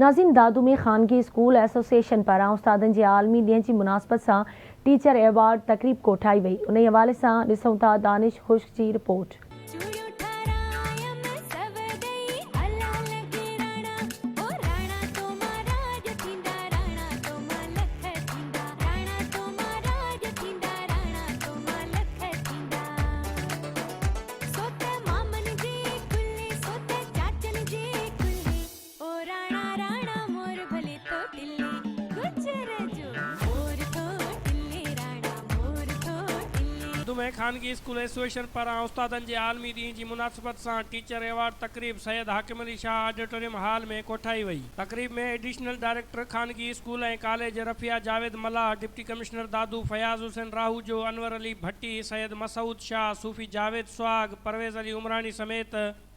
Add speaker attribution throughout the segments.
Speaker 1: ناظرين دادو ۾ خانگي school association پاران استادن جي عالمي ڏينهن جي مناسبت سان ٽيچر ايوارڊ تقريب ڪوٺائي وئي انهي حوالي سان ڏسون ٿا دانش خشڪ جي رپورٽ.
Speaker 2: چوڙيون ٺارايم سو ڏئي الله لڳي راڻا او راڻا تو مان راڄ ٿيندا راڻا تو مان لک ٿيندا راڻا تو مان راڄ ٿيندا راڻا تو مان لک ٿيندا سو ته مامن جي ڪلهي سو ته چاچن جي ڪلهي او راڻا راڻا مور ڀلي ٿو ٽلي گجر جو مور ٿو ٽلي راڻا مور ٿو ٽلي.
Speaker 3: اردو ۾ خانگي اسڪول ايسوسيئيشن پاران استادن جي عالمي ڏينهن جي مناسبت سان ٽيچر ايوارڊ تقريب سيد حاڪم علي شاهه آڊيٽوريم هال ۾ ڪوٺائي وئي. تقريب ۾ ايڊيشنل ڊائريڪٽر خانگي school ۽ college Rafia Javed Mallah, deputy commissioner Dadu Fayaz Hussain Rahujo, Anwar Ali Bhatti, Syed Masood Shah, Sufi Javed Suhag, Parvez Ali Umrani سميت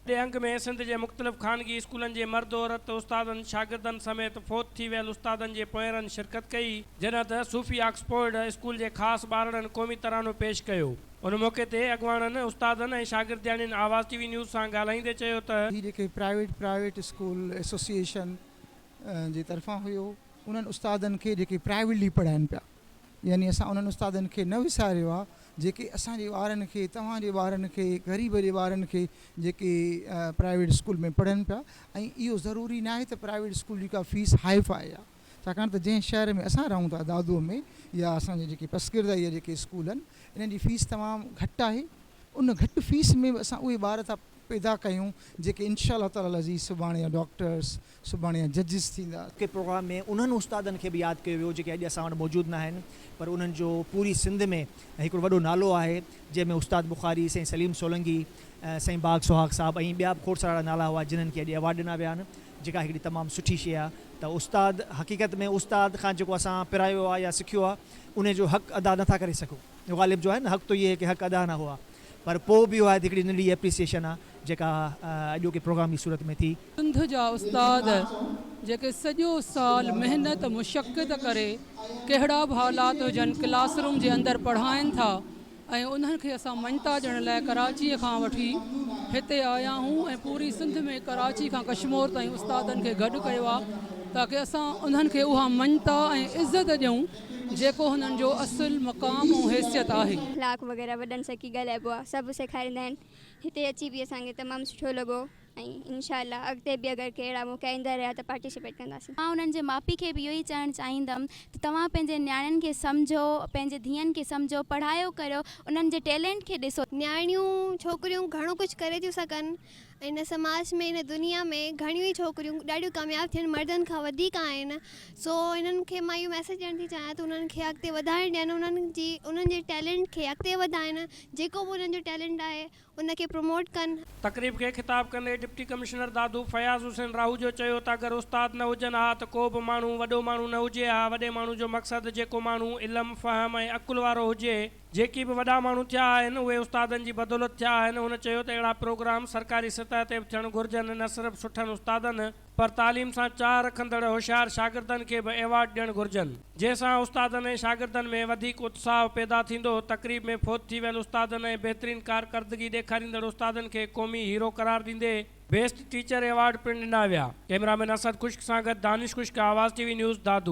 Speaker 3: وڏي انگ ۾ سنڌ جي مختلف خانگي اسڪولن جي مرد عورت استادن شاگردن سميت فوت ٿي ويل استادن جي پوئينرن شرڪت ڪئي، جڏهن ته صوفي آڪسفورڊ اسڪول جي خاص ٻارڙن قومي ترانو پيش ڪيو. ان موقعي تي اڳواڻن، استادن ۽ شاگردياڻين آواز ٽي وي نيوز سان ڳالهائيندي چيو ته.
Speaker 4: هي جيڪي پرائيويٽ پرائيويٽ اسڪول ايسوسيئيشن جي طرفان هيو انهن استادن کي جيڪي پرائيويٽلي پڙهائين پيا يعني اسان انهن استادن کي نه وساريو آ جيڪي اسان جي ٻارن کي توهان جي ٻارن کي غريب جي ٻارن کي جيڪي پرائيويٽ اسڪول ۾ پڙهن پيا ۽ اهو ضروري ناهي ته پرائيويٽ اسڪول جي ڪا فيس هائي فائي آ ڇاڪاڻ ته جنهن شهر ۾ اسان رهون ٿا دادو ۾ يا اسان جي جيڪي پسگردائي جا جيڪي اسڪول آهن انهن جي فيس تمام گهٽ آهي ان گهٽ فيس ۾ به اسان اهي ٻار ٿا پيدا ڪيون جيڪي انشاء الله تعالي العزيز سڀاڻي يا ڊاڪٽرس سڀاڻي يا ججز ٿيندا.
Speaker 5: ڪي پروگرام ۾ انهن استادن کي به ياد ڪيو ويو جيڪي اڄ اسان وٽ موجود ناهن پر انهن جو پوري سنڌ ۾ هڪڙو وڏو نالو آهي جنهن ۾ استاد بخاري، سائين سليم سولنگي، سائين باغ سهاڳ صاحب ۽ ٻيا به کوڙ سارا نالا هئا جنھن کي اڄ ايوارڊ ڏنا ويا آهن جيڪا هڪڙي تمام سٺي شيء آهي ته استاد حقيقت ۾ استاد کان جيڪو اسان پرايو آهي يا سکيو آهي انهي جو حق ادا نٿا ڪري سگهون غالب جو آهي نه حق تو يي هي ڪي حق ادا نه هئا پر پوء به اها هڪڙي ننڍڙي ايپريسيئيشن آهي جيڪا اڄوڪي پروگرام جي صورت ۾ ٿي.
Speaker 6: سنڌ جا استاد جيڪي سڄو سال محنت مشقت ڪري ڪهڙا به حالات هجن ڪلاس روم جي اندر پڙهائين ٿا ۽ انهن کي اسان مڃتا ڏيڻ لاء ڪراچيء کان وٺي هتي آيا آهيون ۽ پوري سنڌ ۾ ڪراچي کان ڪشمور تائين استادن کي گڏ ڪيو آهي تاڪه اسان انهن کي اها مڃتا ۽ عزت ڏيون جيڪو هنن جو اصل مقام ۽ حيثيت آهي.
Speaker 7: اخلاق وغيره وڏن سان ڪيئن ڳالهائبو آهي سڀ سيکاريندا آهن هتي اچي به اسان کي تمام سٺو لڳو ۽ انشاء الله اڳتي به اگر ڪي اهڙا موقعا ايندا رهيا ته پارٽيسپيٽ ڪنداسين.
Speaker 8: مان انهن جي ماء پيء کي به اهو ئي چوڻ چاهيندم ته توهان پنهنجي نياڻين کي سمجهو، پنهنجي ڌيئن کي سمجهو، پڙهايو ڪريو، انهن جي ٽيلينٽ کي ڏسو.
Speaker 9: نياڻيون ڇوڪريون گهڻو ڪجهه ڪري ٿيون سگهن هن سماج ۾ هن دنيا ۾ گهڻيون ئي ڇوڪريون ڏاڍيون ڪامياب ٿين مردن کان وڌيڪ آهن سو هنن کي مان اهو ميسيج ڏيڻ ٿي چاهيان ته انهن کي اڳتي وڌائڻ ڏين انهن جي انهن جي ٽيلنٽ کي اڳتي وڌائن جيڪو به انهن جو ٽيلنٽ آهي ان کي پروموٽ ڪن.
Speaker 3: تقريب کي خطاب ڪندي ڊپٽي ڪمشنر دادو فياض حسين راهوجو چيو ته اگر استاد نه هجن ها ته ڪو به ماڻهو وڏو ماڻهو نه هجي ها، وڏي ماڻهو جو مقصد جيڪو ماڻهو علم، فهم ۽ عقل وارو هجي، جيڪي به وڏا ماڻهو ٿيا آهن اهي استادن جي بدولت ٿيا آهن، هن چيو ته اهڙا پروگرام سرڪاري سطح تي به ٿيڻ گهرجن نه صرف سٺن استادن پر تعليم سان چاهه رکندڙ هوشيار شاگردن کي به ايوارڊ ڏيڻ گهرجن، جنهن سان استادن ۽ شاگردن ۾ وڌيڪ اتساهه پيدا ٿيندو. تقريب ۾ فوت ٿي ويل استادن ۽ بهترين ڪارڪردگي ڏيکاريندڙ استادن کي قومي هيرو قرار ڏيندي بيسٽ ٽيچر ايوارڊ پڻ ڏنا ويا. ڪئميرا مين اسد خشڪ سان گڏ دانش خشڪ، آواز ٽي وي نيوز، دادو.